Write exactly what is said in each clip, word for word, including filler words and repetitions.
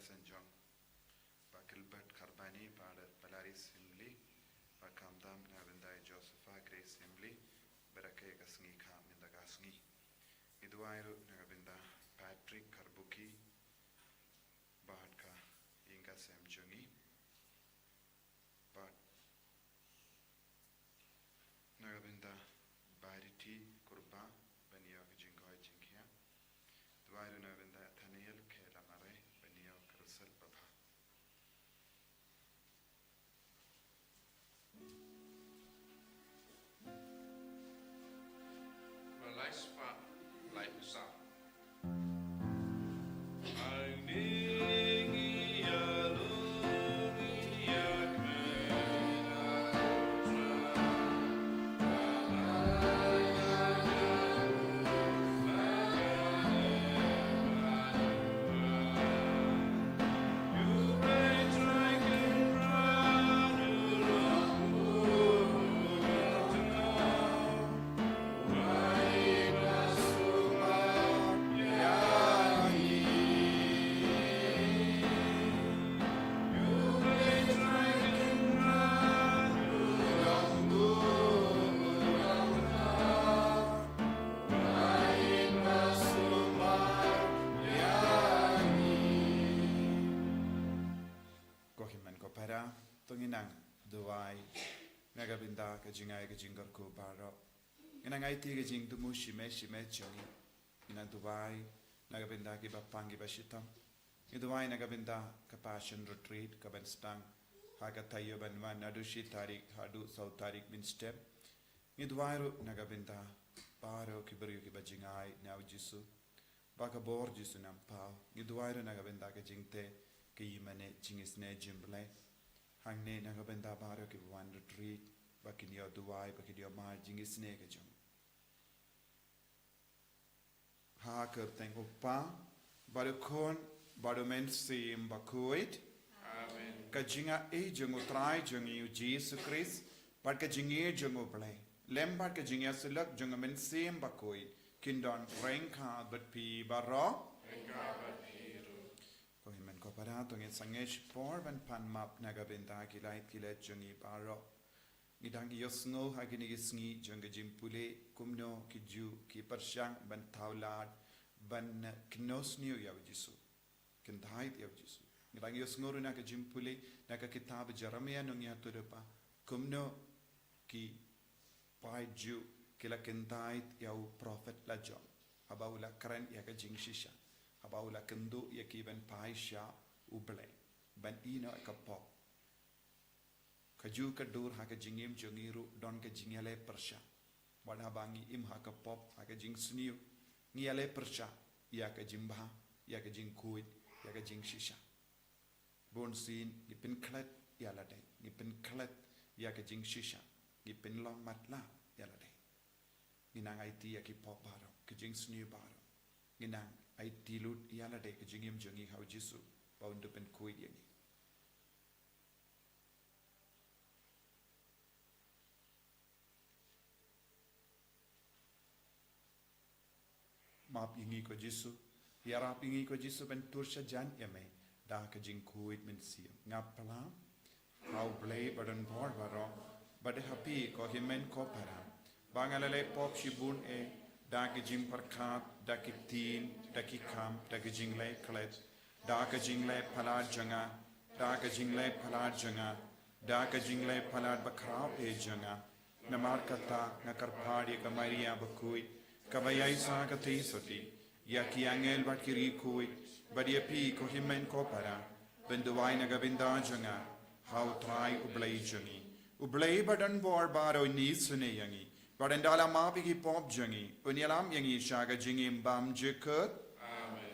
Saint John, Bah Gilbert Karbani, Bah Palaris Himli, Bah Kamdam, na ka bynta Josepha Grace Himli, bad ka sngi ka mynta ka sngi. Ngi duwai ruh na ka bynta Patrick Karbuki, bad ka ïing ka sem jong ngi, bad na ka bynta Bariti Kurba, ban ïoh ka jingkoit jingkhiah. Duwai ruh na ka bynta Nathaniel K Lamare, ban ïoh ka result babha. Ba lai spah lai phew saw. Ko hynmen ko para, to ngin nang duwai na ka bynta ka jingai ka jingkyrkhu baroh. Ngin nang aiti ka jingthmu shime shime jong ngi. Ngin nang duwai na ka bynta kiba pang kiba shitom. Ngi duwai na ka bynta ka Passion Retreat kaban sdang ha ka taïew ban wan, naduh shi tarik haduh saw tarik mynstep. Ngi duwai ruh na ka bynta baroh ki briew kiba jingai na u Jisu, ba ka bor Jisu un ym paw. Ngi duwai ruh na ka bynta ka jingtei, ka ïingmane, jingisynei jong U Blei. Hangne na ka bynta baroh kiba wan retreat, ba kin ïoh duwai, ba kin ïoh mar jingisynei ka jong Ha ka kyrteng U Kpa, bad U Khun, bad U Mynsiem Bakhuid. Amen. Ka jingai jong U Trai jong ngi U Jisu Khrist, bad ka jingïeit jong U Blei, lem bad ka jingïasyllok jong U Mynsiem Bakhuid, kin don ryngkat bad phi baroh. Ryngkat bad phi ruh. Ko hynmen ko para, to ngin sangeh shipor ban pan map na ka bynta ki lait ki lait jong ngi baroh. Ngi dang ïohsngew ha kine ki sngi jong ka jingpule kumno ki Jiw ki pyrshang ban thaw lad, ban kynnoh sniew ïa u Jisu, kyntait ïa u Jisu. Ngi dang ïohsngew ruh na ka jingpule na ka kitab Jeremiah nongïathuhlypa, kumno ki paid Jiw ki la kyntait ïa u prophet la jong, haba u la kren ïa ka jingshisha, haba u la kynduh ïa ki ban phai sha U Blei, ban ïehnoh ïa ka pop. Kajuh ka dur ha ka jingim jong ngi ruh don ka jingïaleh pyrshah. Bad haba ngi im ha ka pop, ha ka jingsniew, ngi ïaleh pyrshah ïa ka jingbha, ïa ka jingkhuid, ïa ka jingshisha. Bunsien ngi pynklet ïa lade, ngi pynklet ïa ka jingshisha, ngi pynlong matlah ïa lade. Ngi nang aiti ïa ki pop baroh, ki jingsniew baroh. Ngi nang aiti lut ïa lade, ka jingim jong ngi ha u Jisu, ba un da pynkhuid ïa ngi. Map ïa ngi ko Jisu, ïarap ïa ngi ko Jisu ban tur shajan ïa me da ka jingkhuid mynsiem. Nga pla ha U Blei ba don bor baroh, bad ha phi ko hynmen ko para, ba nga la leh pop shibun eh, da ka jingpyrkhat, da ki ktien, da ki kam, da ka jingleh klet, da ka jingleh palat jong nga, da ka jingleh palat jong nga, da ka jingleh palat bakhraw eh jong nga. Namar kata nga kyrpad ïa ka Maria bakhuid, kaba ïaishah katei sotti, ïa ki angel bad ki riewkhuid, bad ïa phi ko hynmen ko para, ban duwai na ka bynta jong nga ha U Trai U Blei jong ngi. U Blei ba don bor baroh un isynei ïa ngi, bad un da la map ïa ki pop jong ngi, un ïalam ïa ngi sha ka jingim bymjukut. Amen.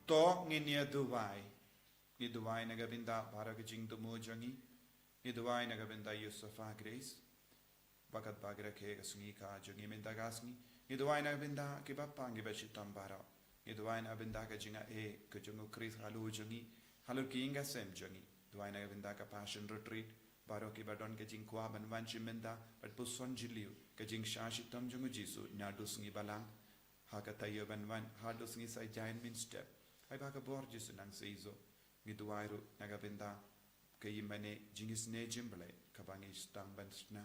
To ngin ïa duwai. Ngi duwai na ka bynta baroh ka jingthmu jong ngi. Ngi duwai na ka bynta Yusufa Grace. Ba katba ki rakhe ka sngi ka jong ngi mynta ka sngi. Ngi duwai na ka bynta kiba pang kiba shitom baroh. Ngi duwai na ka bynta ka jingaiei ka jong u Khrist halor jong ngi, halor ki ïing ka sem jong ngi. Duwai na ka bynta ka Passion Retreat, baroh kiba don ka jingkwah ban wan shim bynta bad puson jylliew ka jingshah shitom jong u Jisu naduh sngi balang ha ka taïew ban wan haduh sngi saitjaiñ mynstep. Ai ba ka bor Jisu nang seisoh. Ngi duwai ruh na ka bynta ka ïingmane jingisynei jong U Blei kaba ngi sdang ban shna.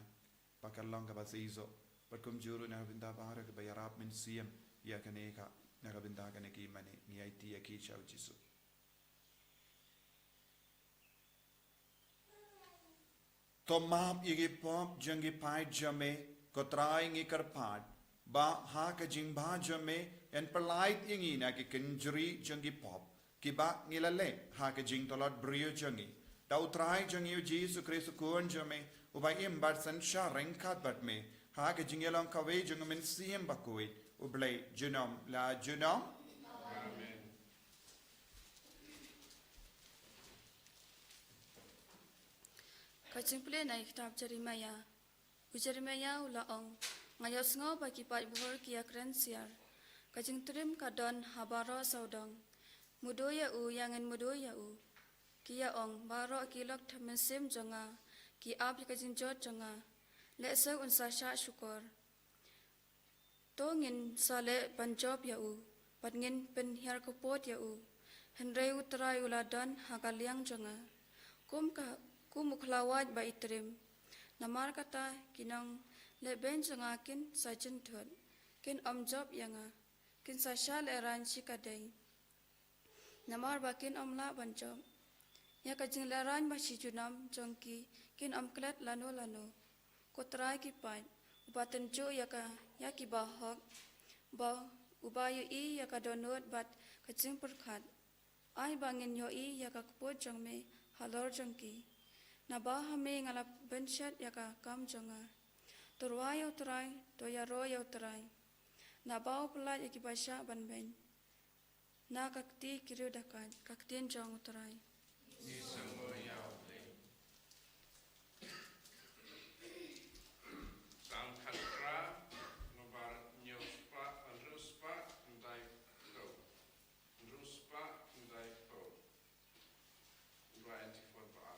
Ba kan long kaba seisoh. Bad kumjuh ruh na ka bynta baroh kiba ïarap mynsiem ïa kane ka, na ka bynta kane ka ïingmane, ngi aiti ïa ki sha u Jisu. To map ïa ki pop jong ki paid jong me, ko Trai ngi kyrpad ba ha ka jingbha jong me yn pyllait ïa ngi na ki kynjri jong ki pop kiba ngi la leh ha ka jingtlot briew jong ngi. Da u Trai jong ngi u Jisu Khrist u Khun jong me, uba im bad synshar ryngkat bad me ha ka jingïalong kawei jong u Mynsiem Bakhuid, U Blei junom la junom. Amen. Ka jingpule na ka kitab Jeremiah. U Jeremiah u la ong, nga ïohsngew ba ki paidbah ki ïakren siar. Ka jingtriem ka don ha baroh sawdong. Mudui ïa u, ïa ngin mudui ïa u. Ki ïa ong, baroh ki lok tymmen mynsiem jong nga, ki ap ïa ka jingjot jong nga. Lehse un sa shah shukor. To ngin sa leh ban jop ïa u, bad ngin pynhiar kput ïa u. Hynrei u Trai u la don ha ka liang jong nga. Kum ka, kum u khlawait ba i triem. Namar kata ki nonglehbeiñ jong nga kin sa jynthut. Kin ym jop ïa nga. Kin sa shah lehraiñ shikatdei. Namar ba kin ym lah ban jop. Ïa ka jinglehraiñ ba shi junom jong ki kin ym klet lano lano. Ko Trai ki paid, uba tynjuh ïa ka, ïa ki bahok, ba uba ïohi ïa ka dohnud bad ka jingpyrkhat. Ai ba ngin ïohi ïa ka kput jong me halor jong ki. Naba ha me nga la pynshet ïa ka kam jong nga. To rwai ïa u Trai, to ïaroh ïa u Trai. Naba u pyllait ïa kiba shah ban beiñ. Na ka kti ki riewdakaid, ka ktien jong u Trai. Ngi sngewbha ïa u Blei. Psalm khatphra, nombar hynñiew spah, hynriew spah, khyndai phew. Hynriew spah, khyndai phew. Uba antiphon ba.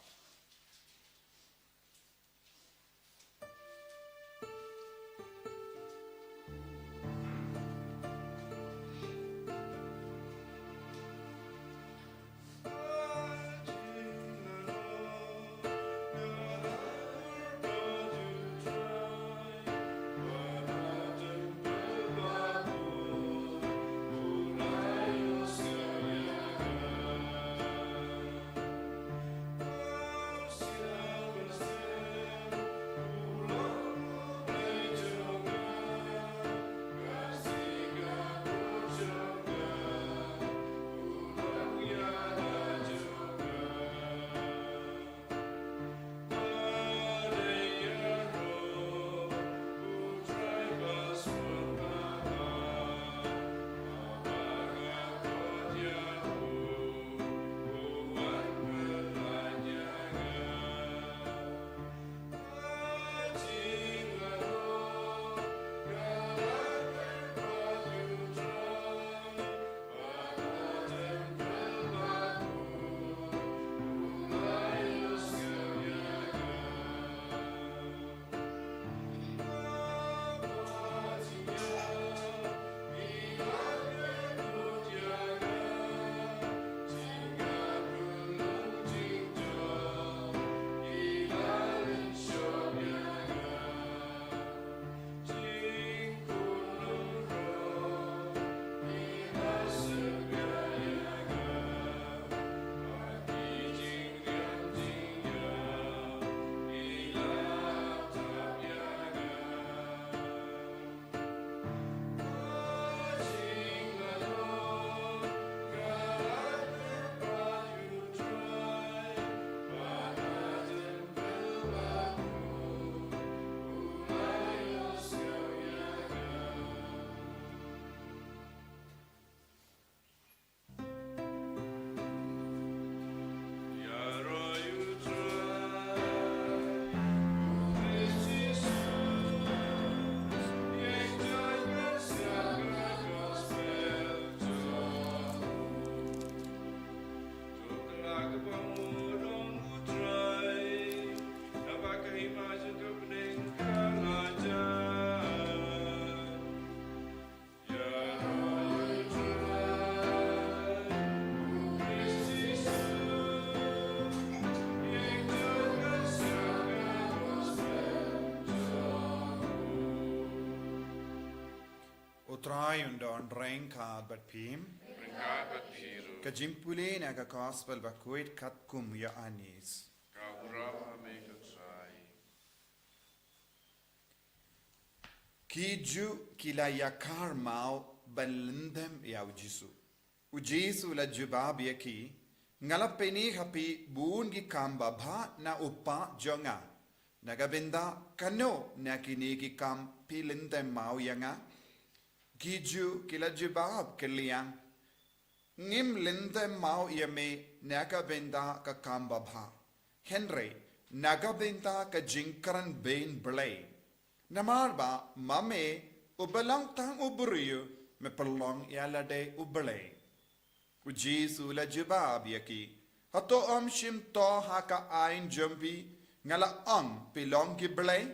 Trai un don ryngkat bad phi. Ryngkat bad phi ruh. Ka jingpule na ka Gospel bakhuid katkum u Ïoannis. Ka burom ha me ko Trai. Ki Jiw ki la ïakar maw ban lyndem ïa u Jisu. U Jisu u la jubab ïa ki, nga la pyni ha phi bun ki kam babha na u Kpa jong nga. Na ka bynta kano na kine ki kam phi lyndem maw ïa nga? Ki Jiw ki la jubab kylliang, ngim lyndem maw ïa me na ka bynta ka kam babha, hynrei na ka bynta ka jingkren bein Blei. Namar ba ma me uba long tang u briew, me pynlong ïa lade u Blei. U Jisu u la jubab ïa ki, hato ym shym thoh ha ka aiñ jong phi, nga la ong phi long ki blei?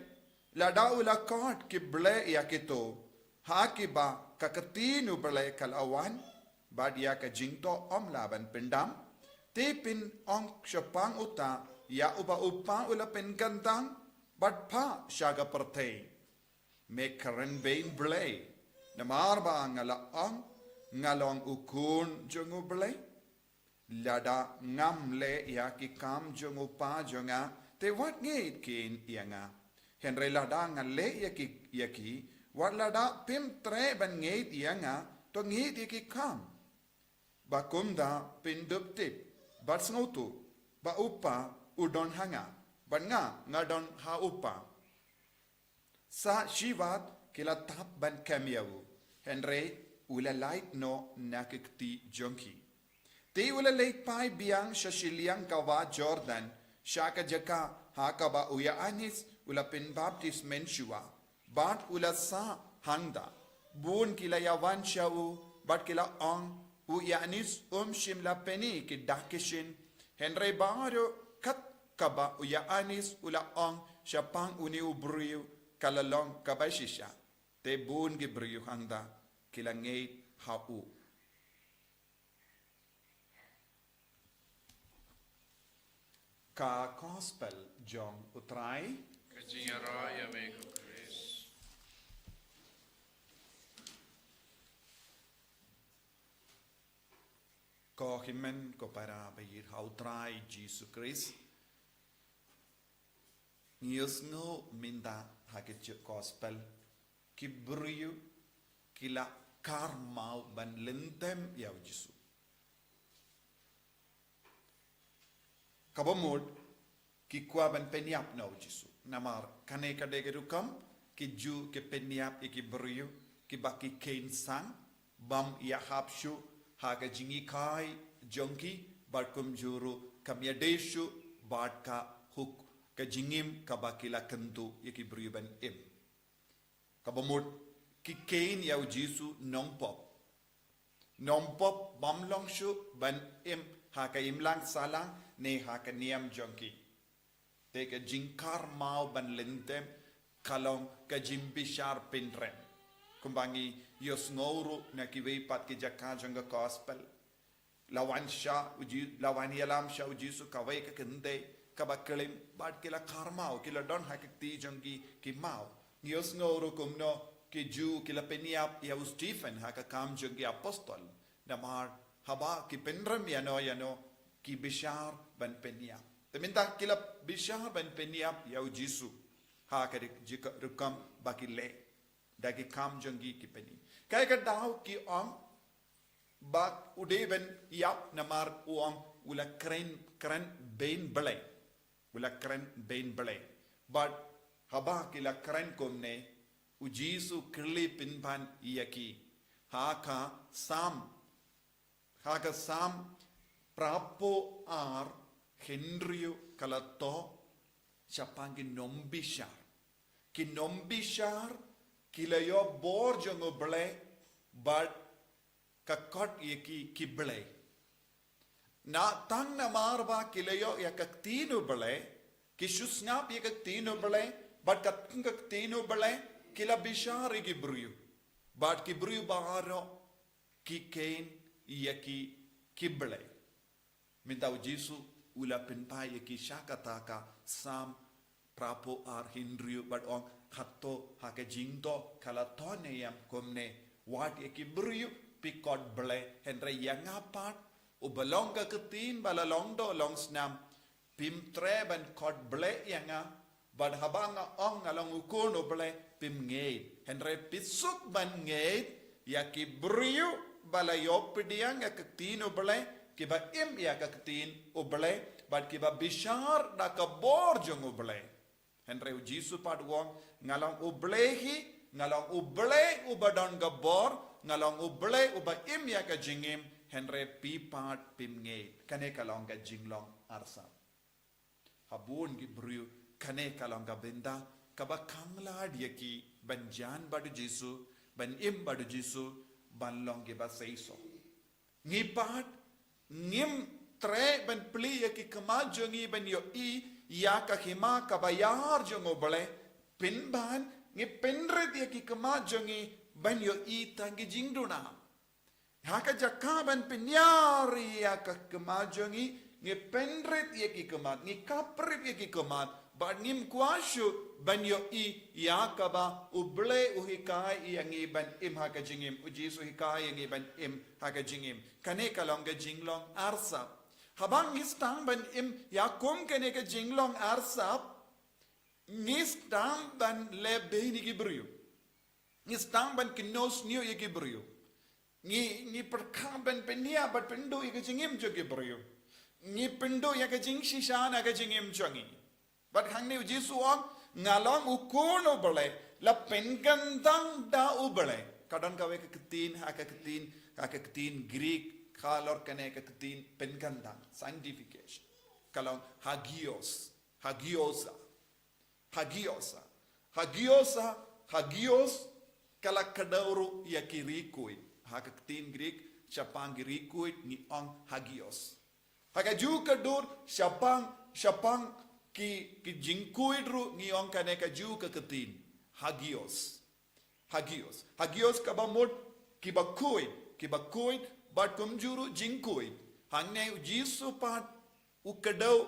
Lada u la khot ki blei ïa kito ha kiba ka ktien u Blei ka la wan, bad ïa ka jingthoh ym lah ban pyndam, te phin ong shaphang uta, ïa uba u Kpa u la pynkyntang, bad phah sha ka pyrthei. Me kren bein Blei, namar ba nga la ong nga long u Khun jong u Blei. Lada ngam leh ïa ki kam jong u Kpa jong nga, te wat ngeit kin ïa nga. Hynrei lada nga leh ïa ki, ïa ki, wat lada phim treh ban ngeit ïa nga, to ngeit ïa ki kam. Ba kumta phin dup tip bad sngewthuh ba u Kpa u don ha nga, bad nga nga don ha u Kpa. Sa shiwat ki la tap ban kem ïa u, hynrei u la lait noh na ki kti jong ki. Te u la leit phai biang sha shiliang ka wah Jordan, sha ka jaka ha kaba u Ïoannis u la pynbaptis mynshuwa, bad u la sah hangta. Bun ki la ïawan sha u, bad ki la ong, u Ïoannis um shym la pyni ki dak ki shin, hynrei baroh kat kaba u Ïoannis u la ong shaphang une u briew ka la long kaba shisha. Te bun ki briew hangta ki la ngeit ha u. Ka Gospel jong u Trai. Ka jingïaroh ïa me ko Khrist. Ko hynmen ko para ba ïeit ha u Trai Jisu Khrist. Ngi ïohsngew mynta ha ka Gospel, ki briew ki la kar maw ban lyndem ïa u Jisu. Kaba mut ki kwah ban pynïap na u Jisu. Namar kane ka dei ka rukom ki Jiw ki pynïap ïa ki briew kiba ki kheiñ sang, bym ïahap shuh ha ka jinghikai jong ki, bad kumjuh ruh kam ïadei shuh bad ka hok, ka jingim kaba ki la kyntu ïa ki briew ban im. Kaba mut ki kheiñ ïa u Jisu nongpop. Nongpop bym long shuh ban im ha ka imlang sahlang ne ha ka niam jong ki. Te ka jingkar maw ban lyndem ka long ka jingbishar pynrem. Kumba ngi ïohsngew ruh na kiwei pat ki jaka jong ka Gospel. La wan sha u Ji-, la wan ïalam sha u Jisu kawei ka kynthei kaba klim, bad ki la kar maw, ki la don ha ka kti jong ki ki maw. Ngi ïohsngew ruh kumno ki Jiw ki la pynïap ïa u Stephen ha ka Kam jong ki Apostol. Namar haba ki pynrem ïano ïano ki bishar ban pynïap. Te mynta ki la bishar ban pynïap ïa u Jisu ha ka ri-, jaka rukom ba ki leh da ki kam jong ki ki pyni. Kaei ka daw ki ong ba u dei ban ïap namar u ong u la kren, kren bein Blei. U la kren bein Blei. Bad haba ki la kren kumne, u Jisu u kylli pynban ïa ki ha ka Salm, ha ka Salm phra phew ar, hynriew ka la thoh shaphang ki nongbishar. Ki nongbishar ki la ïoh bor jong u Blei bad ka khot ïa ki ki blei. Na tang namar ba ki la ïoh ïa ka ktien u Blei, ki shu sngap ïa ka ktien u Blei, bad katkum ka ktien u Blei ki la bishar ïa ki briew. Bad ki briew baroh ki kheiñ ïa ki ki blei. Mynta u Jisu u la pynpaw ïa ki sha kata ka Salm phra phew ar, hynriew bad ong, hato ha ka jingthoh ka la thoh ne em kumne, Wat ïa ki briew phi khot Blei, hynrei ïa nga pat, uba long ka ktien ba la long doh long snam, phim treh ban khot Blei ïa nga, bad haba nga ong nga long u khun u Blei, phim ngeit. Hynrei phi suk ban ngeit ïa ki briew ba la ïoh pdiang ïa ka ktien u Blei, kiba im ïa ka ktien u Blei, bad kiba bishar da ka bor jong u Blei. Hynrei u Jisu pat u ong, nga long u Blei hi, nga long u Blei uba don ka bor, nga long u Blei uba im ïa ka jingim, hynrei phi pat phim ngeit. Kane ka long ka jinglong arsap. Ha bun ki briew, kane ka long ka bynta kaba khanglad ïa ki ban jan bad u Jisu, ban im bad u Jisu, ban long kiba seisoh. Ngi pat, ngim treh ban plie ïa ki khmat jong ngi ban ïohi ïa ka hima kaba ïar jong u Blei, pynban ngi pynrit ïa ki khmat jong ngi ban ïohi tang ki jingduna. Ha ka jaka ban pynïar ïa ka khmat jong ngi, ngi pynrit ïa ki khmat, ngi khaprit ïa ki khmat, bad ngim kwah shuh ban ïohi ïa kaba u Blei u hikai ïa ngi ban im ha ka jingim, u Jisu u hikai ïa ngi ban im ha ka jingim. Kane ka long ka jinglong arsap. Haba ngi sdang ban im ïa kum kane ka jinglong arsap, ngi sdang ban leh beiñ ïa ki briew. Ngi sdang ban kynnoh sniew ïa ki briew. Ngi, ngi pyrkhat ban pynïap bad pynduh ïa ka jingim jong ki briew. Ngi pynduh ïa ka jingshisha na ka jingim jong ngi. Bad hangne u Jisu u ong, nga long u khun u Blei, la pynkyntang da u Blei. Ka don kawei ka ktien, ha ka ktien, ha ka ktien Greek, halor kane ka ktien pynkyntang, sanctification. Ka long hagios, hagiosa. Hagiosa. Hagiosa, hagios, ka la kdew ruh ïa ki riewkhuid. Ha ka ktien Greek, shaphang ki riewkhuid, ngi ong hagios. Ha ka juh ka dur, shaphang, shaphang ki, ki jingkhuid ruh, ngi ong kane ka juh ka ktien. Hagios. Hagios. Hagios kaba mut kiba khuid, kiba khuid, bad kumjuh ruh jingkhuid. Hangne u Jisu pat u kdew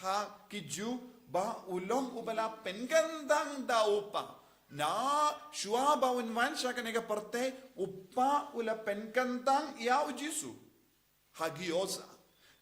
ha ki Jiw ba u long uba la pynkyntang da u Kpa. Na shuwa ba un wan sha kane ka pyrthei, u Kpa u la pynkyntang ïa u Jisu. Hagiosa.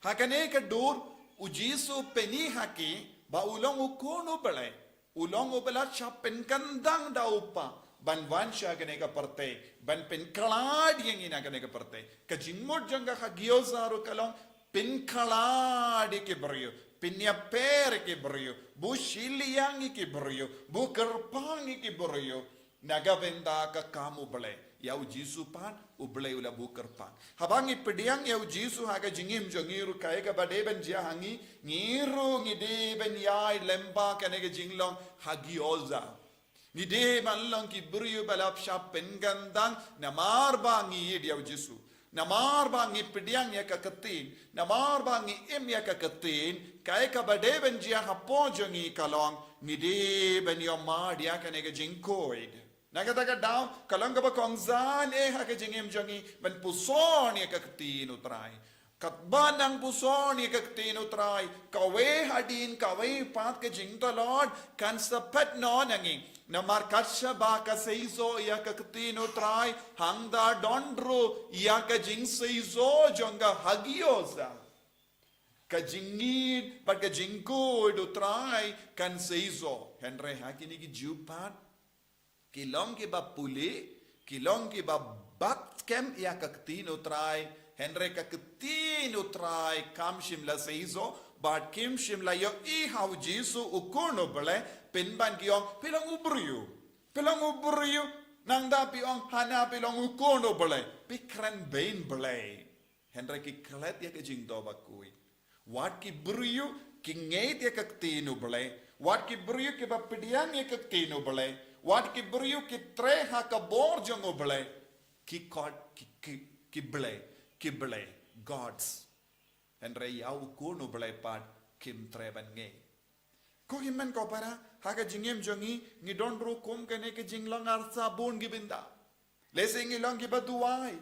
Ha kane ka dur u Jisu u pyni ha ki ba u long u khun u Blei. U long uba la shah pynkyntang da u Kpa ban wan sha kane ka pyrthei, ban pynkhlad ïa ngi na kane ka pyrthei. Ka jingmut jong ka hagiosa ruh ka long pynkhlad ïa ki briew, pynïapher ïa ki briew, buh shiliang ïa ki briew, buh kyrpang ïa ki briew. Na ka bynta ka kam u Blei. Ïa u Jisu pat u Blei u la buh kyrpang. Haba ngi pdiang ïa u Jisu ha ka jingim jong ngi ruh, kaei kaba dei ban jia ha ngi, ngi ruh ngi dei ban ïaid lyngba kane ka jinglong hagiosa. Ngi dei ban long ki briew ba la shah pynkyntang namar ba ngi ïeit ïa u Jisu. Namar ba ngi pdiang ïa ka ktien, namar ba ngi im ïa ka ktien, kaei kaba dei ban jia hapoh jong ngi ka long, ngi dei ban ïohmad ïa kane ka jingkhuid. Na kata ka daw, ka long kaba kongsan eh ha ka jingim jong ngi ban puson ïa ka ktien u Trai. Katba nang puson ïa ka ktien u Trai, kawei hadien kawei pat ka jingtlot kan sa phet noh na ngi. Namar kat shaba ka seisoh ïa ka ktien u Trai, hangta don ruh ïa ka jingseisoh jong ka hagiosa. Ka jingïeit bad ka jingkhuid u Trai kan seisoh. Hynrei ha kine ki Jiw pat, ki long kiba pule, ki long kiba bat skhem ïa ka ktien u Trai, hynrei ka ktien u Trai kam shym la seisoh, bad kim shym la ïohi ha u Jisu u Khun u Blei, pynban ki ong, phi long u briew. Phi long u briew, nangta phi ong, hana phi long u Khun u Blei. Phi kren beiñ Blei. Hynrei ki klet ïa ka jingthoh bakhuid. Wat ki briew ki ngeit ïa ka ktien u Blei. Wat ki briew kiba pdiang ïa ka ktien u Blei. Wat ki briew ki treh ha ka bor jong u Blei. Ki khot ki, ki, ki blei, ki blei, gods. Hynrei ïa u Khun u Blei pat kim treh ban ngeit. Ko hynmen ko para, ha ka jingim jong ngi, ngi don ruh kum kane ka jinglong arsap bun ki bynta. Lehse ngi long kiba duwai.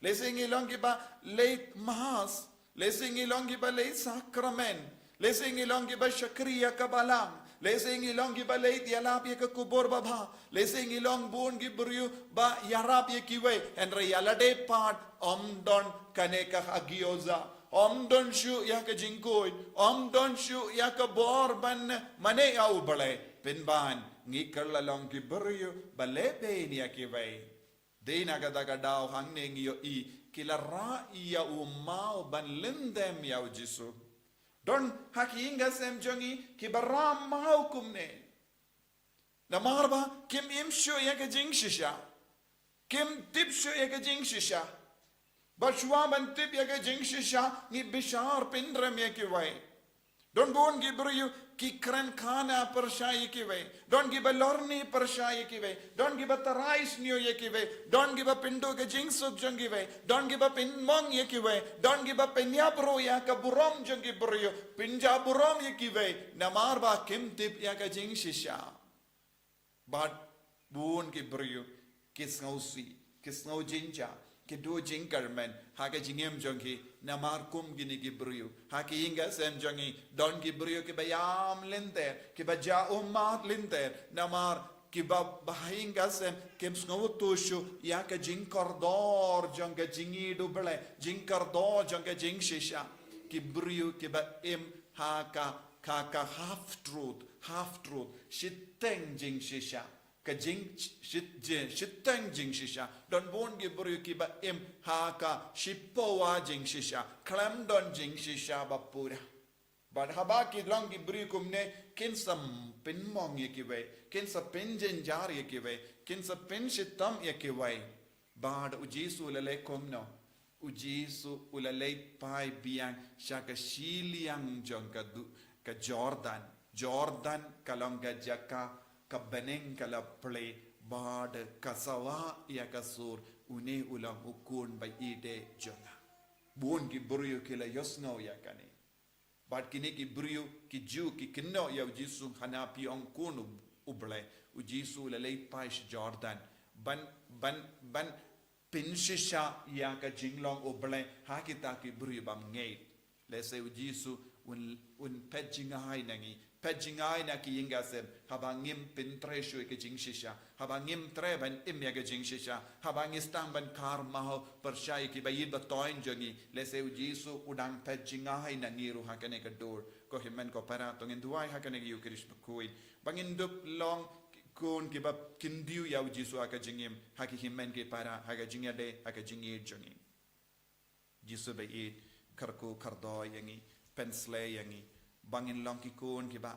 Lehse ngi long kiba leit Mass. Lehse ngi long kiba leit Sakramen. Lehse ngi long kiba shakri ïa ka Balang. Lehse ngi long kiba leit ïalap ïa ka khubor babha. Lehse ngi long bun ki briew ba ïarap ïa kiwei. Hynrei ïa lade pat ym don kane ka agioza. Ym don shuh ïa ka jingkhuid. Ym don shuh ïa ka bor ban mane ïa U Blei. Pynban ngi kylla long ki briew ba lehbeiñ ïa kiwei. Dei na kata ka daw hangne ngi ïohi ki la rah ïa u maw ban lyndem ïa U Jisu. Don ha ki ïing ki sem jong ngi kiba rah maw kumne. Namar ba kim im shuh ïa ka jingshisha. Kim tip shuh ïa ka jingshisha. Bad shuwa ban tip ïa ka jingshisha ngi bishar pynrem ïa kiwei. Don bun ki briew ki kren khana pyrshah ïa kiwei. Don kiba lorni pyrshah ïa kiwei. Don kiba tharai sniew ïa kiwei. Don kiba pynduh ka jingsuk jong kiwei. Don kiba pynmong ïa kiwei. Don kiba pynïap ruh ïa ka burom jong ki briew. Pynjah burom ïa kiwei. Namar ba kim tip ïa ka jingshisha. Bad bun ki briew ki sngewsih, ki sngew jynjar, ki duh jingkyrmen ha ka jingim jong ki namar kum kine ki briew. Ha ki ïing ki sem jong ngi don ki briew kiba ïam lynter, kiba jah ummat lynter namar kiba ha ïing ki sem kim sngewthuh shuh ïa ka jingkordor jong ka jingïeit U Blei, jingkordor jong ka jingshisha. Ki briew kiba im ha ka, ka, ka half truth, half truth, shiteng jingshisha. Ka jing, shit, jing, shiteng jingshisha. Don bun ki briew kiba im ha ka shipawa jingshisha. Khlem don jingshisha ba pura. Bad haba ki long ki briew kumne kin sa pynmong ïa kiwei, kin sa pynjynjar ïa kiwei, kin sa pynshitom ïa kiwei. Bad U Jisu u la leh kumno? U Jisu u la leit phai biang sha ka shiliang jong ka du, ka Jordan. Jordan ka long ka jaka ka bneng ka la plie bad ka sawa ïa ka sur, une u long u khun ba ïeit jong nga. Bun ki briew ki la ïohsngew ïa kane. Bad kine ki briew ki Jiw ki kynnoh ïa U Jisu, hana phi ong khun U, U Blei. U Jisu u la leit phai sha Jordan ban, ban, ban pynshisha ïa ka jinglong U Blei ha kita ki briew bym ngeit. Lehse U Jisu un, un peit jngai na ngi, peit jngai na ki ïing ki sem, haba ngim pyntrei shuh ïa ka jingshisha, haba ngim treh ban im ïa ka jingshisha, haba ngi sdang ban kharmaw pyrshah ïa kiba ïeit ba thoiñ jong ngi. Lehse U Jisu u dang peit jngai na ngi ruh ha kane ka dur. Ko hynmen ko para, to ngin duwai ha kane ka Ïukharist bakhuid ba ngin dup long ki khun kiba kyntiew ïa U Jisu ha ka jingim, ha ki hynmen ki para, ha ka jingïadei, ha ka jingïeit jong ngi. Jisu ba ïeit, kyrkhu kyrdoh ïa ngi, pynsleh ïa ngi ba ngin long ki khun kiba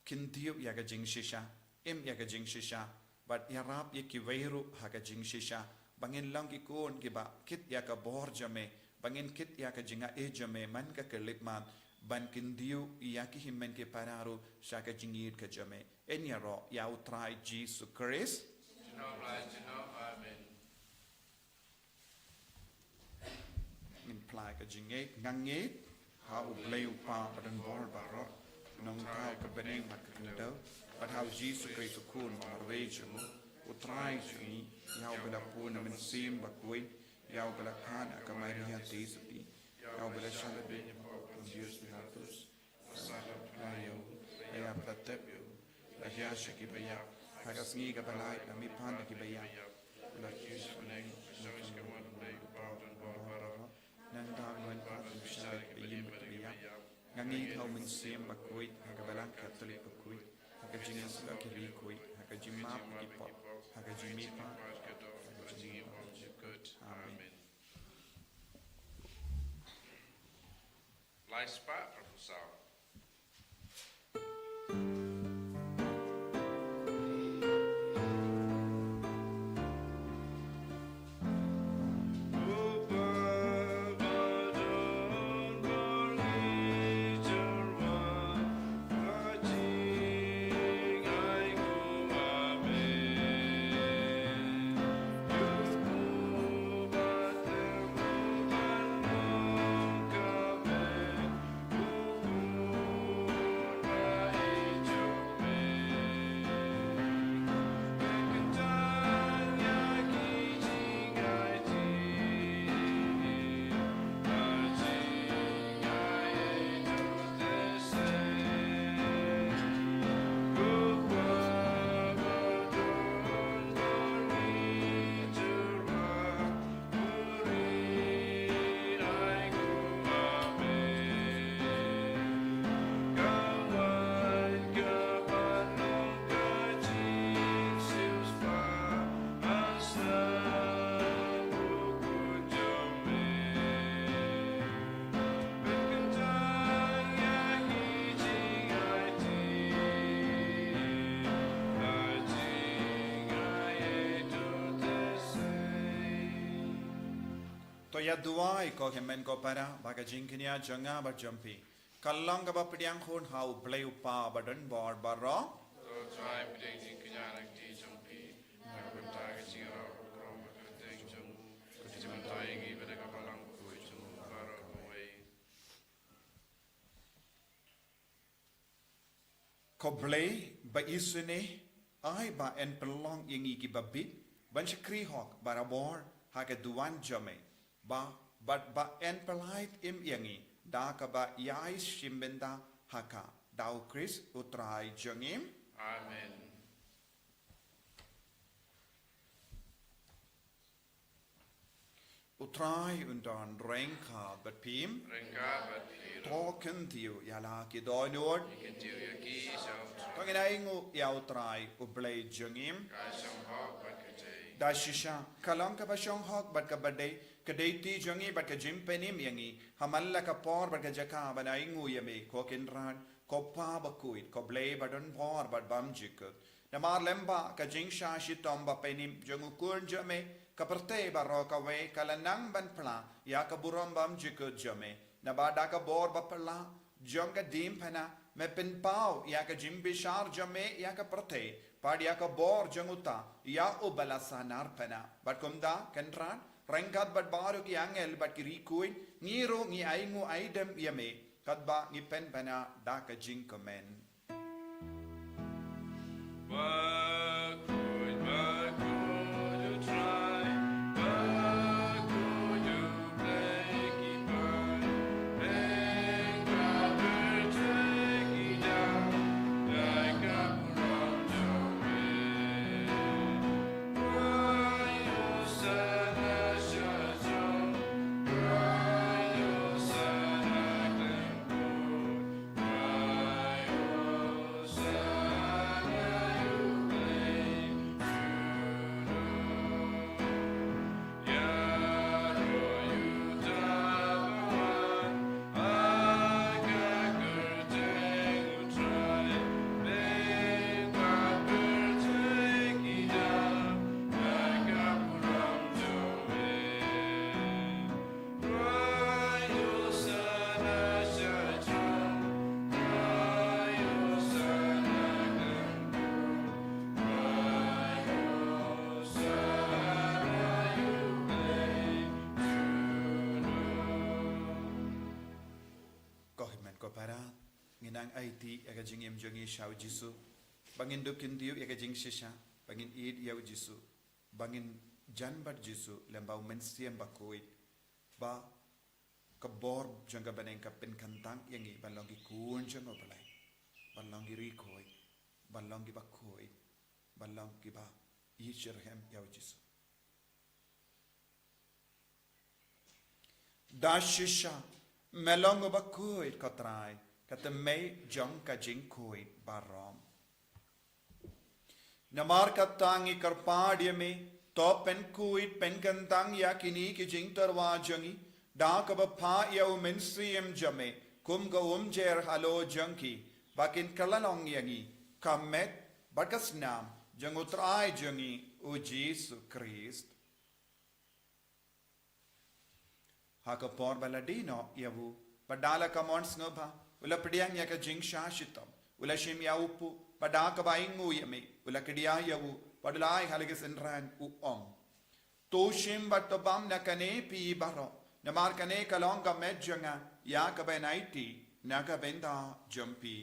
kyntiew ïa ka jingshisha, im ïa ka jingshisha, bad ïarap ïa kiwei ruh ha ka jingshisha, ba ngin long ki khun kiba kit ïa ka bor jong me, ba ngin kit ïa ka jingaiei jong me man ka khyllipmat, ban kyntiew ïa ki hynmen ki para ruh sha ka jingïeit ka jong me. Yn ïaroh ïa U Trai Jisu Khrist. Jin ha U Blei, jin ha U Blei. Amen. Ngin phla ka jingngeit, nga ngeit ha U Blei U Kpa badonbor baroh, nongthaw ka bneng bad ka khyndew, bad ha U Jisu Khrist U Khun ba marwei jong U, U Trai jong ngi, ïa uba la bun na U Mynsiem Bakhuid, ïa uba la khot ha ka Maria Theisotti, ïa uba la shah lade ha u Pontius Pilatus, la sahlok, la ïa u, la ïapyntip ïa u, la jia sha kiba ïap, ha ka sngi kaba lai la mihpat na kiba ïap, la kiew sha bneng, la shong ha ka right U Blei U Kpa badonbor baroh. Nangta un wan pat ban pynshai ïa kiba im bad kiba ïap. Nga ngeit ha U Mynsiem Bakhuid, ha ka Balang Katholik bakhuid, ha ka jingïasyllok ki riewkhuid, ha ka jingmap ki pop, ha ka jingmihpat, ha ka jingim baroh jukut. Amen. Lai spah, professor. Ïa duwai ko hynmen ko para ba ka jingkñia jong nga bad jong phi ka long kaba pdiang hun ha U Blei U Kpa ba don bor baroh. To Trai, pdiang jingkñia na ka kti jong phi, na ka bynta ka jingïaroh rukom bad kyrteng jong u, ka jingmyntoi ïa ngi bad ka balang bakhuid jong u baroh kawei. Ko Blei ba isynei, ai ba yn pynlong ïa ngi kiba bit ban shakri hok barabor ha ka duwan jong me, ba, bad ba yn pyllait im ïa ngi da kaba ïai shim bynta ha ka, da U Khrist U Trai jong ngi. Amen. U Trai un don ryngkat bad phi. Ryngkat bad phi ruh. To kyntiew ïa la ki dohnud. Ngi kyntiew ïa ki sha U Trai. To ngin ainguh ïa U Trai U Blei jong ngi. Ka shong hok bad ka dei. Da shisha ka long kaba shong hok bad kaba dei, ka dei kti jong ngi bad ka jingpynim ïa ngi ha man la ka por bad ka jaka ban ainguh ïa me, ko Kynrad, ko Pa bakhuid, ko Blei ba don bor bad bymjukut. Namar lem bad ka jingshah shitom bapynim jong U Khun jong me, ka pyrthei baroh kawei ka la nang ban pla ïa ka burom bymjukut jong me. Naba da ka bor bapla jong ka diengphna me pynpaw ïa ka jingbishar jong me ïa ka pyrthei, bad ïa ka bor jong uta ïa uba la sahnarphna. Bad kumta Kynrad, ryngkat bad baroh ki angel bad ki riewkhuid, ngi ruh ngi ainguh aidem ïa me katba ngi pynbna da ka jingkmen. Ko hynmen ko para, ngin nang aiti ïa ka jingim jong ngi sha U Jisu, ba ngin dup kyntiew ïa ka jingshisha, ba ngin ïeit ïa U Jisu, ba ngin jan bad Jisu lem bad U Mynsiem Bakhuid, ba ka bor jong ka bneng ka pynkyntang ïa ngi ban long ki khun jong U Blei, ban long ki riewkhuid, ban long kiba khuid, ban long kiba ïeit shitrhem ïa U Jisu. Da shisha me long uba khuid ko Trai, ka thymmei jong ka jingkhuid baroh. Namar kata ngi kyrpad ïa me, to pynkhuid pynkyntang ïa kine ki jingtyrwa jong ngi da kaba phah ïa U Mynsiem jong me kum ka umjer halor jong ki, ba kin kylla long ïa ngi ka met bad ka snam jong U Trai jong ngi U Jisu Khrist. Ha ka por ba la die noh ïa u, bad da la ka mon sngewbha, u la pdiang ïa ka jingshah shitom, u la shim ïa u puh, bad da kaba ainguh ïa me, u la kdiah ïa u, bad u la ai ha la ki synran, u ong: To shim bad to bam na kane phi baroh, namar kane ka long ka met jong nga, ïa kaba yn aiti na ka bynta jong phi.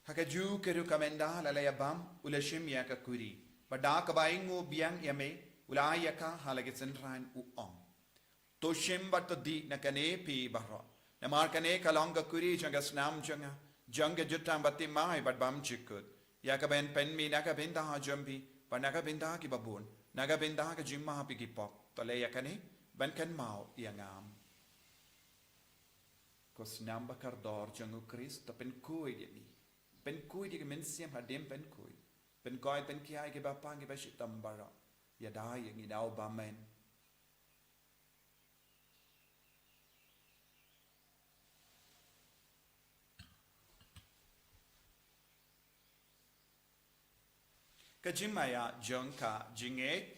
Ha kajuh ka rukom, ynda la la ïa bam, u la shim ïa ka kuri, bad da kaba ainguh biang ïa me, u la ai ïa ka ha la ki synran, u ong: To shim bad to dih na kane phi baroh, namar kane ka long ka kuri jong ka snam jong nga, jong ka jutang baptisma bad bymjukut, ïa kaba yn pynmih na ka bynta jong phi bad na ka bynta kiba bun, na ka bynta ka jingmap ïa ki pop. To leh ïa kane ban kynmaw ïa nga. Ko snam ba kordor jong U Khrist, to pynkhuid ïa ngi. Pynkhuid ïa ki mynsiem hadien pynkhuid. Pynkhuid, pynkhia ïa ki bapang, ki bashitom baroh. Ïada ïa ngi na u bymman. Ka jingmaïa jong ka jingngeit.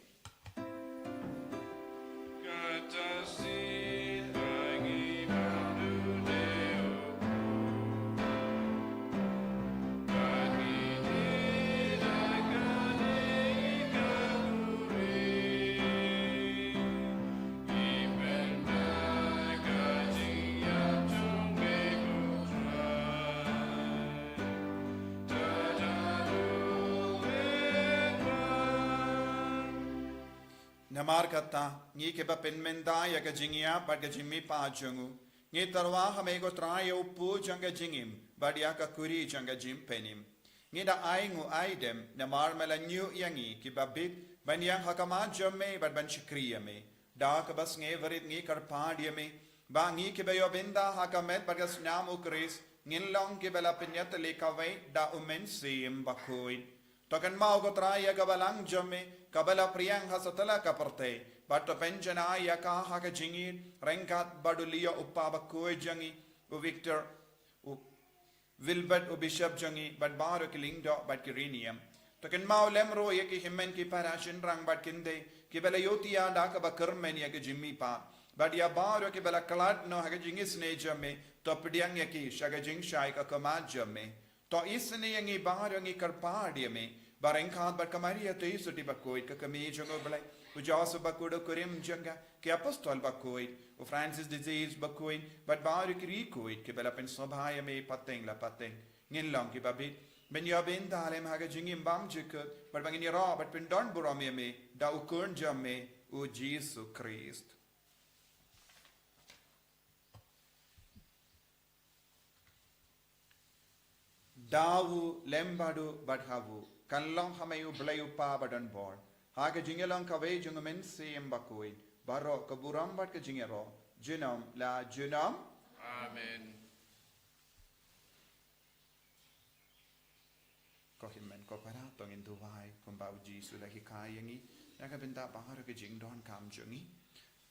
Namar kata, ngi kiba pynmynta ïa ka jingïap bad ka jingmihpat jong u, ngi tyrwa ha me ko Trai ïa u pud jong ka jingim bad ïa ka kuri jong ka jingpynim. Ngi da ainguh aidem namar me la ñiuh ïa ngi kiba bit ban ïeng ha khmat jong me bad ban shakri ïa me. Da kaba sngewrit ngi kyrpad ïa me ba ngi kiba ïoh bynta ha ka met bad ka snam u Khrist ngin long kiba la pynïatylli kawei da u Mynsiem Bakhuid. To kynmaw ko Trai ïa ka balang jong me kaba la phriang ha satlak ka pyrthei bad to pynjanai ïa ka ha ka jingïeit ryngkat bad u Leo u kpa bakhuid jong ngi, u Victor, u Wilbert u bishop jong ngi bad baroh ki lyngdoh bad ki riewniam. To kynmaw lem ruh ïa ki hynmen ki para shynrang bad kynthei kiba la ïohthiah da kaba kyrmen ïa ka jingmihpat bad ïa baroh kiba la khlad noh ha ka jingisynei jong me, to pdiang ïa ki sha ka jingshai ka khmat jong me. To isynei ïa ngi baroh, ngi kyrpad ïa me ba ryngkat bad ka Maria Theisotti bakhuid ka kmie jong u Blei, u Joseph bakhuid u kurim jong ka, ki apostol bakhuid, u Francis de Sales bakhuid bad baroh ki riewkhuid kiba la pynsngewbha ïa me pateng la pateng, ngin long kiba bit ban ïoh bynta lem ha ka jingim bymjukut bad ba ngin ïaroh bad pyndonburom ïa me da u Khun jong me u Jisu Khrist. Da u lem bad u bad ha u, kan long ha me u Blei u Kpa badonbor, ha ka jingïalong kawei jong u Mynsiem Bakhuid, baroh ka burom bad ka jingïaroh junom la junom. Amen. Ko hynmen ko para, to ngin duwai kumba u Jisu u la hikai ïa ngi na ka bynta baroh ka jingdonkam jong ngi,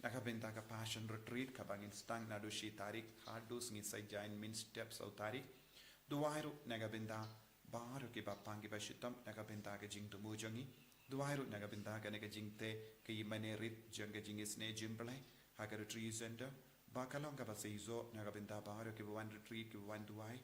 na ka bynta ka Passion Retreat kaba ngin sdang naduh shi tarik haduh sngi Saitjaiñ mynstep saw tarik. Duwai ruh na ka bynta baroh kiba pang kiba shitom na ka bynta ka jingthmu jong ngi. Duwai ruh na ka bynta kane ka jingtei ka ïingmane rit jong ka jingisynei jong u Blei ha ka Retreat Center, ba ka long kaba seisoh na ka bynta baroh kiba wan retreat, kiba wan duwai.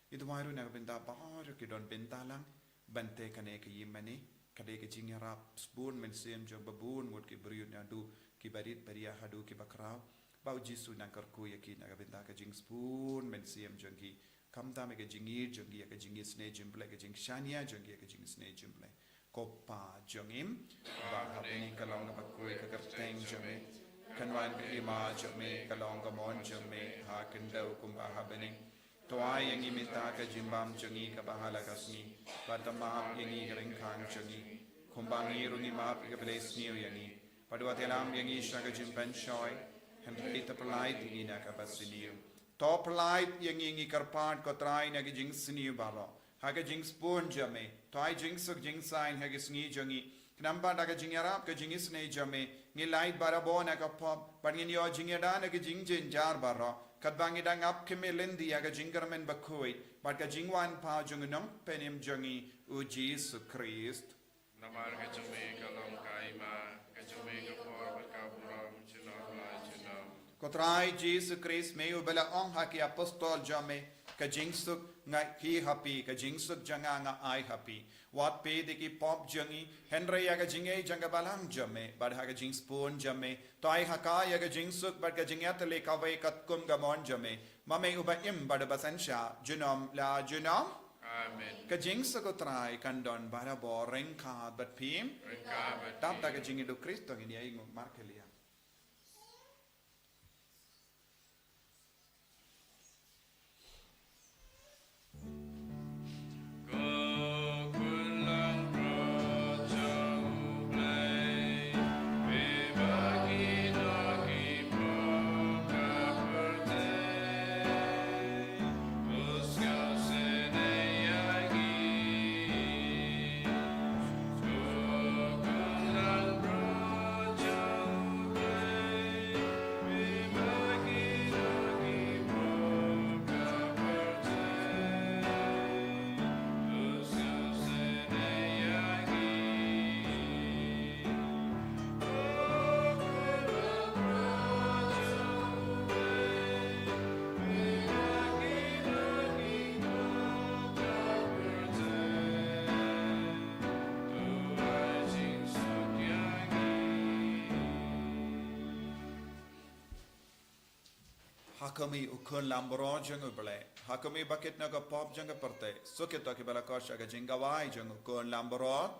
Ngi duwai ruh na ka bynta baroh ki don bynta lang ban tei kane ka ïingmane. Ka dei ka jingïarap sbun mynsiem jong babun ngut ki briew, naduh kiba rit ba ria haduh kiba khraw, ba u Jisu un nang kyrkhu ïa ki na ka bynta ka jingsbun mynsiem jong ki, khamtam ïa ka jingïeit jong ki ïa ka jingisynei jong u Blei, ka jingshaniah jong ki ïa ka jingisynei jong u Blei. Ko Pa jong ngi ba ha bneng, ka long kaba khuid ka kyrteng jong me, kan wan ka hima jong me, ka long ka mon jong me ha khyndew kumba ha bneng. To ai ïa ngi mynta ka jingbam jong ngi kaba ha la ka sngi, bad to map ïa ngi ki ryngkang jong ngi, kumba ngi ruh ngi map ïa kiba la sniew ïa ngi. Bad wat ïalam ïa ngi sha ka jingpynshoi, hynrei to pyllait ïa ngi na kaba sniew. To pyllait ïa ngi, ngi kyrpad ko Trai, na ka jingsniew baroh ha ka jingsbun jong me. To ai jingsuk jingsaiñ ha ka sngi jong ngi, khnang ba da ka jingïarap ka jingisynei jong me ngin lait barabor na ka pop bad ngin ïoh jingïada na ka jingjynjar baroh, katba ngi dang ap khmih lynti ïa ka jingkyrmen bakhuid bad ka jingwan paw jong u Nongpynim jong ngi u Jisu Khrist. Namar ka jong me ka long ka hima, ka jong me ka por bad ka burom junom la junom. Ko Trai Jisu Khrist, me uba la ong ha ki apostol jong me, ka jingsuk nga ai ha phi, ka jingsuk jong nga nga ai ha phi. Wat peit ïa ki pop jong ngi, hynrei ïa ka jingngeit jong ka balang jong me bad ha ka jingsbun jong me, to ai ha ka ïa ka jingsuk bad ka jingïatylli kawei katkum ka mon jong me, ma me uba im bad uba synshar junom la junom. Amen. Ka jingsuk u Trai kan don barabor ryngkat bad phi. Ryngkat bad phi. Dap da ka jingïeit u Khrist to ngin ïa ïnguh markhlieh. Ha khmih u Khun Langbrot jong U Blei, ha khmih ba kit na ka pop jong ka pyrthei, suk ïa kito kiba la koit sha ka jingkawei jong u Khun Langbrot.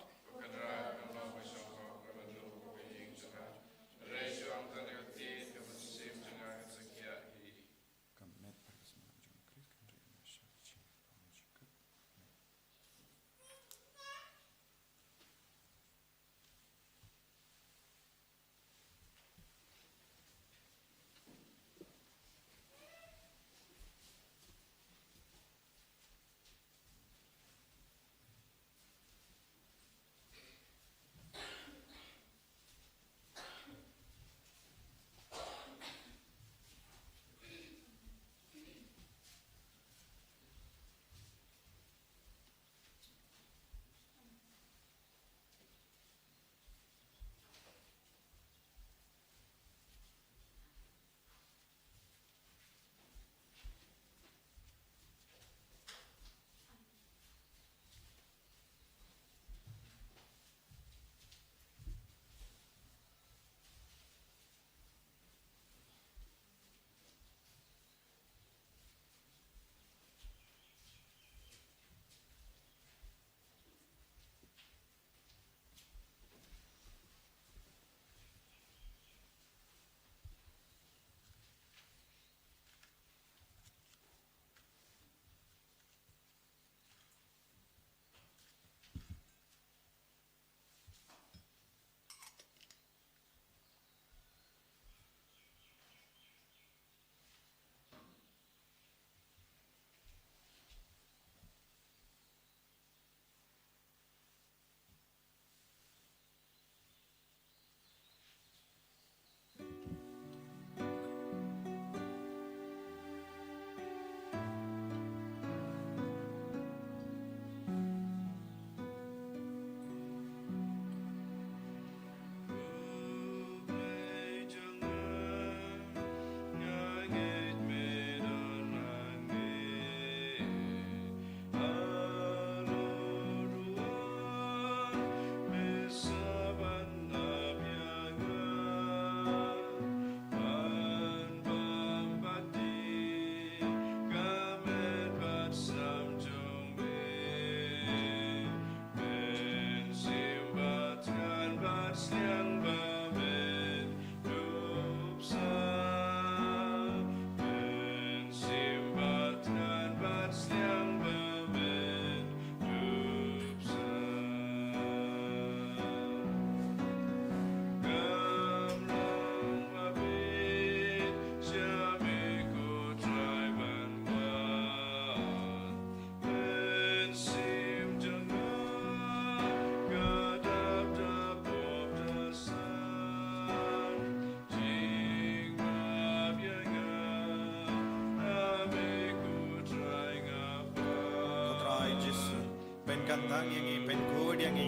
Ko Trai Jisu, pynkandang ïa ngi, pynkhuid ïa ngi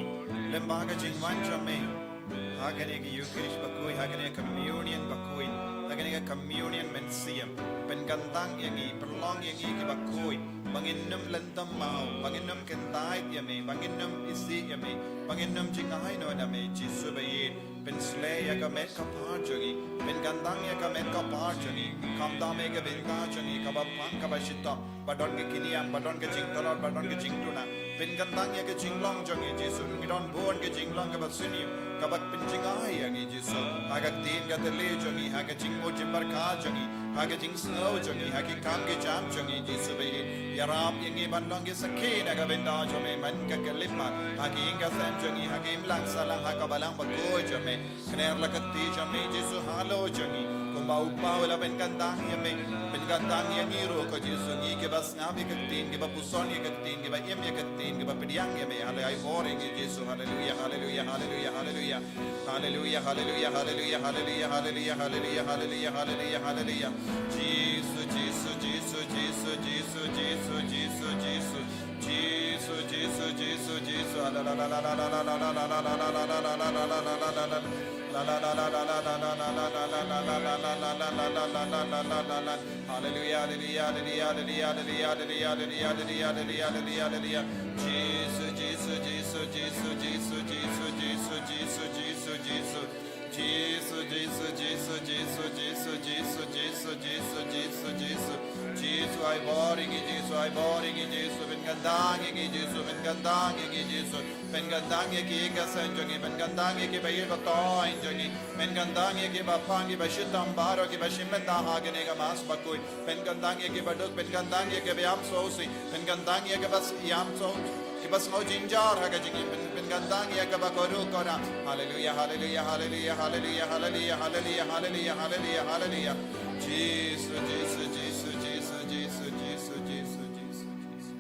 lyngba ka jingwan jong me ha kane ka Eucharist bakhuid, ha kane ka Communion bakhuid, ha kane ka Communion mynsiem. Pynkandang ïa ngi, pynlong ïa ngi kiba khuid, ba ngin ym lynthem maw, ba ngin ym kyntait ïa me, ba ngin ym isih ïa me, ba ngin ym jingai noh na me, Jisu baieit. Pynsleh ïa ka met ka phad jong ngi, pynkandang ïa ka met ka phad jong ngi, khamtam ïa ka bynta jong ngi kaba pang kaba shitom, ba don ka kynïang, ba don ka jingtlot, ba don ka jingduna. Pynkandang ïa ka jinglong jong ngi Jisu, ngi don bun ka jinglong kaba sniew, kaba pynjngai ïa ngi Jisu. Ha ka ktien ka thylliej jong ngi, ha ka jingmut jingpyrkhat jong ngi, ha ka jingsngew jong ngi, ha ki kam ki jam jong ngi Jisu baieit. Ïarap ïa ngi ban long ki sakhi na ka bynta jong me man ka khyllipmat, ha ka ïing ka sem jong ngi, ha ka imlang sahlang, ha ka balang bakhuid jong me. Kner la ka kti jong me Jisu halor jong ngi, kumba u Paul u la pynkandang ïa me. Pynkandang ïa ngi ruh ko Jisu, ngi kiba sngap ïa ka ktien, kiba puson ïa ka ktien, kiba im ïa ka ktien, kiba pdiang ïa me. Haleluia, bor ïa ngi Jisu. Haleluia, haleluia, haleluia, haleluia. Haleluia, haleluia, haleluia, haleluia, haleluia, haleluia, haleluia, haleluia, haleluia. Jisu, Jisu, Jisu, Jisu, Jisu, Jisu, Jisu, Jisu. Jisu, Jisu, Jisu, Jisu. Hallelujah, hallelujah, hallelujah, hallelujah, hallelujah, hallelujah, hallelujah, hallelujah, hallelujah, hallelujah, hallelujah. Jisu, Jisu, Jisu, Jisu, Jisu, Jisu, Jisu, Jisu, Jisu. Jisu, Jisu, Jisu, Jisu, Jisu, Jisu, Jisu, Jisu, Jisu, Ai bor ïa ngi Jisu, ai bor ïa ngi Jisu, pynkyntang ïa ngi Jisu, pynkyntang ïa ngi Jisu, pynkyntang ïa ki ïing ki sem jong ngi, pynkyntang ïa ki ba ïeit ba thoh jong ngi, pynkyntang ïa ki ba pang, ki ba shitom baroh, ki ba shim bynta ha kane ka Mass bakhuid, pynkyntang ïa ki ba duk, pynkyntang ïa ki ba ïam sngewsih, pynkyntang ïa ki ba ïam sngewsih, ki ba sngew jynjar ha ka jingim, pyn, pynkyntang ïa ki ba koruh korah. Haleluya, haleluya, haleluya, haleluya, haleluya, haleluya, haleluya, haleluya, haleluya. Jisu, Jisu, Jisu, Jisu, Jisu, Jisu, Jisu, Jisu, Jisu.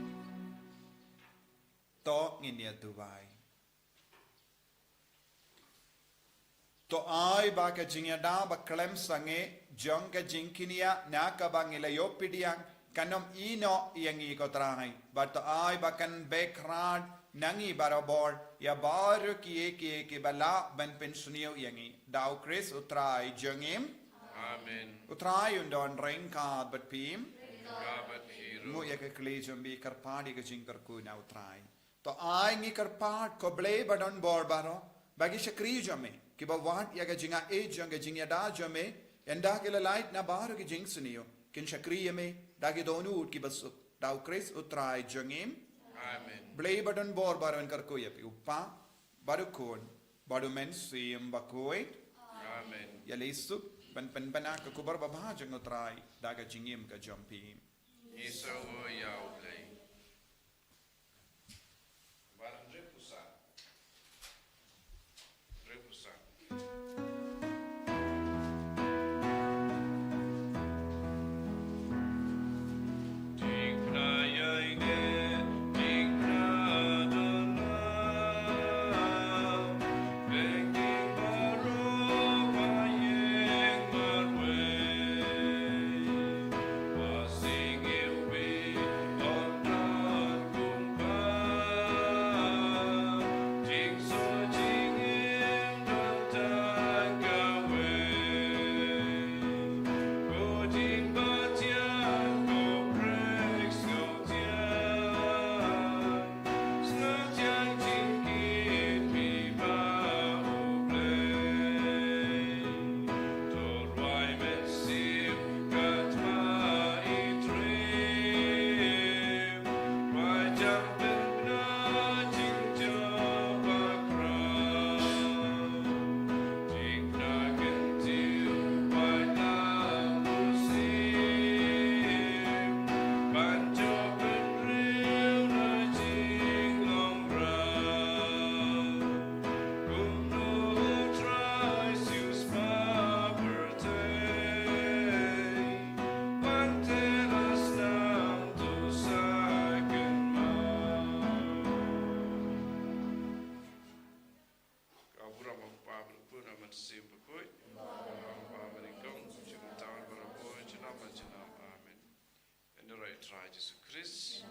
To ngin ïa duwai. To ai ba ka jingïada ba khlem sangeh jong ka jingkñia na kaba ngi la ïoh pdiang kan ym ïehnoh ïa ngi ko Trai, bad to ai ba kan beh khrad na ngi barabor ïa baroh kiei kiei kiba lah ban pynsniew ïa ngi. Da U Khrist U Trai jong ngi. Amen. U Trai un don ryngkat bad phi. Ryngkat bad phi ruh. Nguh ïa ka kli jong phi, kyrpad ïa ka jingkyrkhu na U Trai. To ai ngi kyrpad ko Blei ba don bor baroh, ba ki shakri jong me kiba wad ïa ka jingaiei jong ka jingïada jong me, ynda ki la lait na baroh ki jingsniew, kin shakri ïa me da ki dohnud kiba suk. Da U Khrist U Trai jong ngi. Amen. Blei ba don bor baroh un kyrkhu ïa phi, U Kpa, bad U Khun, bad U Mynsiem Bakhuid. Amen. Ïaleh suk ban pynbna ka khubor babha jong U Trai da ka jingim ka jong phi. Ngi sngew ïa U Blei. Bar hynriew phew saw. Hynriew phew saw. Ka burom U Kpa, bad U Khun, bad U Mynsiem Bakhuid. Bad U Kpa bad U Khun, junom bad junom. Amen. Ynda rai Trai Jisu Khrist.